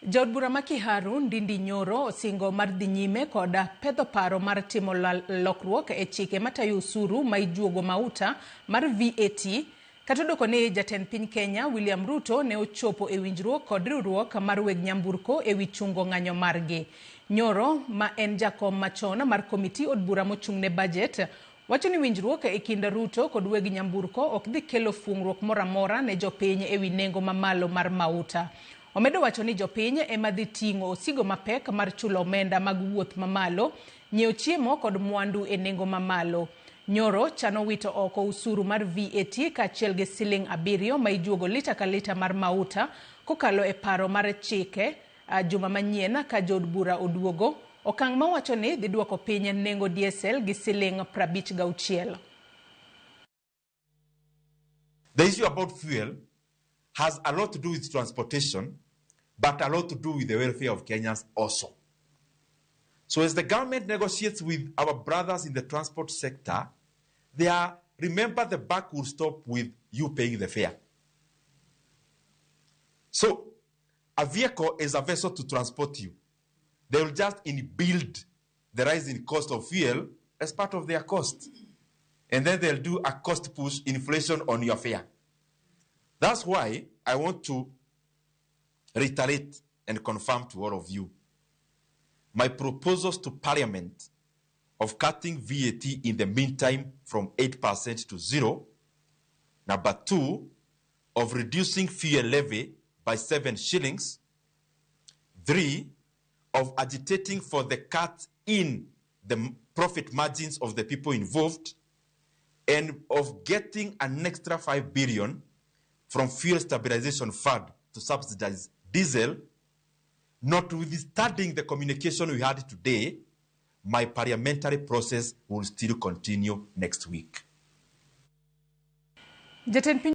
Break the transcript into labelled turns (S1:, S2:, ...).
S1: Jaod bura ma Kiharu Ndindi Nyoro osingo mar dhi nyime kod pedho paro mar timo lokruok e chike matayo osuru ma ijuogo mauta mar VAT kata odoko ni jatend piny Kenya William Ruto ne ochopo e winjruok kod riwruok mar weg nyamburko e wi chungo ng'anyo margi. Nyoro ma en jakom machon mar komiti od bura mochung' ne bajet wacho ni winjruok e kind Ruto kod weg nyamburko ok dhi kelo fuong'ruok moro amora ne jopiny e wi nengo mamalo mar mauta. Omedo wacho ni jopiny ema dhi ting'o osigo mapek mar chulo omenda mag wuoth mamalo, nyiewo chiemo kod mwandu e nengo mamalo. Nyoro chano wito oko usuru mar VAT kaachiel gi siling 7 ma ijuogo lita ka lita mar mauta kokalo e paro mar chike juma manyien ka jood bura oduogo, okang' mawacho ni dhi duoko piny nengo diesel gi siling 56.
S2: The issue about fuel has a lot to do with transportation, but a lot to do with the welfare of Kenyans also. So as the government negotiates with our brothers in the transport sector, they are, remember, the buck will stop with you paying the fare. So a vehicle is a vessel to transport you. They will just inbuild the rise in cost of fuel as part of their cost. And then they'll do a cost push inflation on your fare. That's why I want to reiterate and confirm to all of you my proposals to Parliament of cutting VAT in the meantime from 8% to 0. Number 2, of reducing fuel levy by 7 shillings. 3, of agitating for the cut in the profit margins of the people involved, and of getting an extra 5 billion from Fuel Stabilization Fund to subsidize diesel. Notwithstanding the communication we had today, my parliamentary process will still continue next week.
S1: Jatend piny